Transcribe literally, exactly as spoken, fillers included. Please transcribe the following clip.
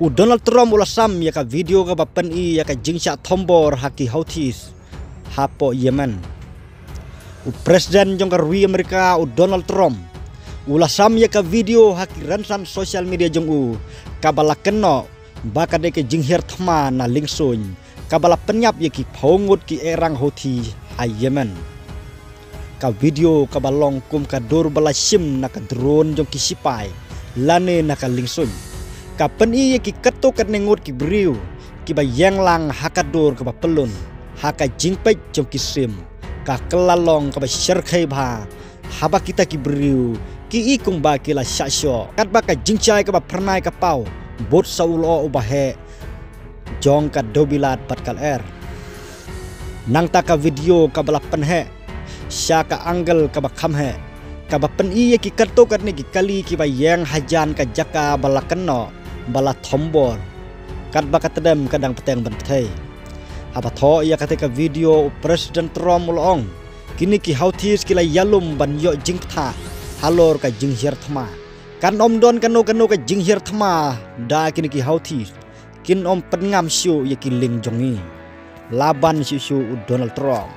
U Donald Trump u la sam ïa ka video kaba pyni ïa ka jingshah thombor ha ki Houthis hapoh Yemen. U President jong ka ri Amerika u Donald Trump u la sam ïa ka video ha ki rynsan social media jong u, kaba la kynnoh ba ka dei ka jinghiar thma na liengsuiñ, kaba la pynïap ïa ki phew ngut ki ehrang Houthi ha Yemen. Ka video kaba long kum ka dur ba la shim na ka drone jong ki sipai lane na ka liengsuiñ, ka pyni ïa ki katto katne ngut ki briew kiba ïeng lang ha ka dur kaba pyllun ha ka jingpeit jong ki sim. Ka kylla long kaba shyrkhei bha haba kita ki briew ki i kumba ki la shah shoh, katba ka jingshai kaba phyrnai ka paw bud sa u lyoh uba heh jong ka dewbilat bad ka lyer. Nangta ka video kaba la pynheh sha ka angle kaba kham heh, kaba pyni ïa ki katto katne ki kali kiba ïeng hajan ka jaka ba la kynnoh ba la thombor, katba ka tdem ka dang bteng ban bthei. Haba thoh ïa kata ka video u President Trump u la ong, kine ki Houthis ki la ïalum ban ïoh jingpyntha halor ka jinghiar thma. Kan ym don kano kano ka jinghiar thma da kine ki Houthis. Kin ym pynngam shuh ïa ki lieng jong ngi, la ban shuh shuh u Donald Trump.